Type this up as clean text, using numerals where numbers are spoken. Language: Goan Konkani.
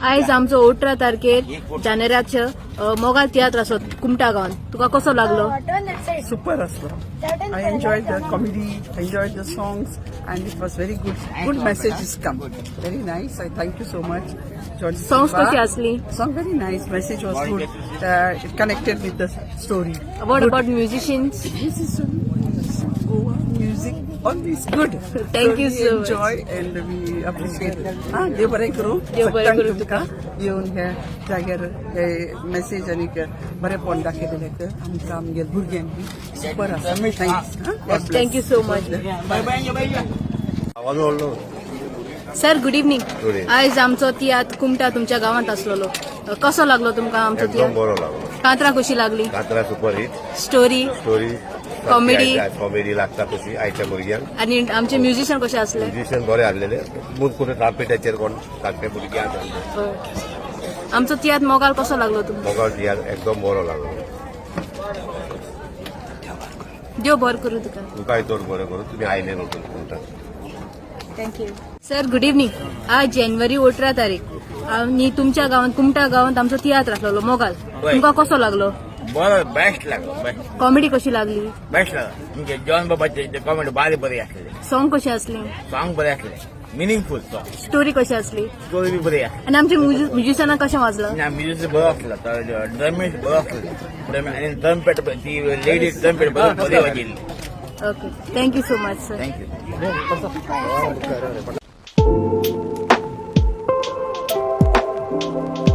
आयज आमचो 18 तारखेर जानेराचे मोगाल तियात्र आसो कुमटा गांवान, तुका कसो लागलो? Super असलो. I enjoyed the comedy, enjoyed the songs, and it was very good. Good messages come. Very nice. I thank you so much. John Songs Silva. कशी असली? Song very nice. Message was good. It connected with the story. What about musicians? This is Goa music. Always good. Thank you we so much. Enjoy and we appreciate. हा, देव बरें करूं. देव बरें सगळ्यांक करूं. तुमकां येवन ह्या जाग्यार हे मेसेज आनी बरेंपण दाखयलेलें आमकां, आमगेले भुरग्यांक बी सुपर आसा. Thanks. Thank you so much. आवाज व्हडलो. Sir, good evening. Good evening. आयज आमचो तियात्र कुमटा तुमच्या गांवांत आसलेलो, कसो लागलो तुमकां आमचो एकदम तियात्र? बरो लागलो. कांतरां कशी लागली? कातरा super hit. Story? Story. Comedy. Comedy लागता तशी आयच्या भुरग्यांक. आनी आमचे म्युझिशियन कशे आसले? म्युझिशियन बरे आसलेले, मूद करून ट्रांपेटाचेर कोण धाकटे भुरगे आसा. हय. आमचो तियात्र मोगाल कसो लागलो तुमकां? मोगाळ तियात्र एकदम बरो लागलो. देव बरो करूं तुका. तुकाय चड बरें करूं, तुमी आयले न्हू म्हणटा. Thank you. Sir, good evening. आज जानेवारी 18 तारीख आनी तुमच्या गांवांत, कुमटा गांवांत आमचो तियात्र आसलेलो मोगाल, तुमकां कसो लागलो? बरो, बेस्ट लागलो, बेस्ट. कॉमेडी कशी लागली? बेस्ट लागलो. तुमचे जॉन बाबाचे कॉमेडी बारी बरी आसलेली. सॉंग कशी असली? सॉंग बरे आसले, मिनिंगफूल सॉंग. स्टोरी कशी असली? स्टोरी बी बरी आसली. आनी आमच्या म्युझिशियनाक कशें वाजलं? म्युझिक बरो आसलो, ड्रमेश बरो आसलो आनी ट्रम्पेट, ती लेडीज ट्रम्पेट बरी वाजिल्ली. Okay, thank you so much sir. Thank you.